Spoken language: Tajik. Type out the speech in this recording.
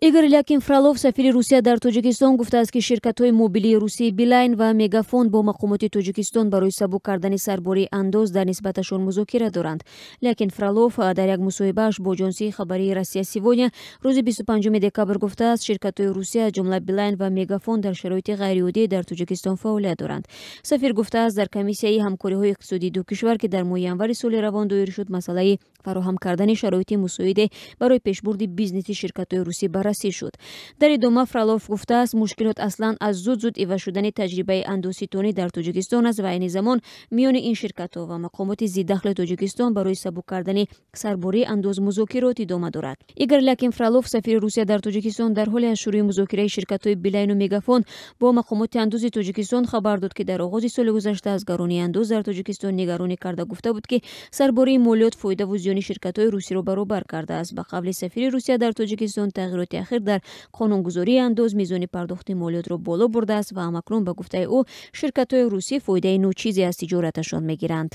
Игорь Лякин Фролов, сафири Русия дар Тоҷикистон, гуфтааст, ки ширкатҳои мобилии русии Билайн ва Мегафон бо мақомоти Тоҷикистон барои сабук кардани сарбории андоз дар нисбаташон музокира доранд. Лякин Фролов дар як мусоҳибааш бо ҷонсии хабарии «Россия сегодня» рӯзи 25 декабр гуфтааст, ширкатҳои Русия, аз ҷумла Билайн ва Мегафон, дар шароити ғайриоддӣ дар Тоҷикистон фаъолият доранд. Сафир гуфтааст, дар комиссияи ҳамкориҳои иқтисодии ду кишвар, ки дар моҳи январи соли равон доир шуд, масъалаи фароҳам кардани шароити мусоиде барои пешбурди бизнеси ширкатҳои русӣ баррасӣ шуд. Дар идома Фролов гуфтааст, мушкилот аслан аз зуд-зуд иваз шудани таҷрибаи андозситонӣ дар Тоҷикистон аст ва айни замон миёни ин ширкатҳо ва мақомоти зидахли Тоҷикистон барои сабук кардани сарбории андоз музокирот идома дорад. Игорь Лякин Фролов, сафири Русия дар Тоҷикистон, дар ҳоле аз шурӯи музокираи ширкатҳои Билайну Мегафон бо мақомоти андози Тоҷикистон хабар дод, ки дар оғози соли гузашта аз гаронии андоз дар Тоҷикистон нигаронӣ карда гуфта буд, ки сарбории молиёт фоидаву зиёни ширкатҳои русиро баробар кардааст. Ба қавли сафири Русия дар Тоҷикистон, тағйироти ахир дар қонунгузории андоз мизони пардохти молиётро боло бурдааст ва ҳамакнун, ба гуфтаи ӯ, ширкатҳои русӣ фоидаи ночизе аз тиҷораташон мегиранд.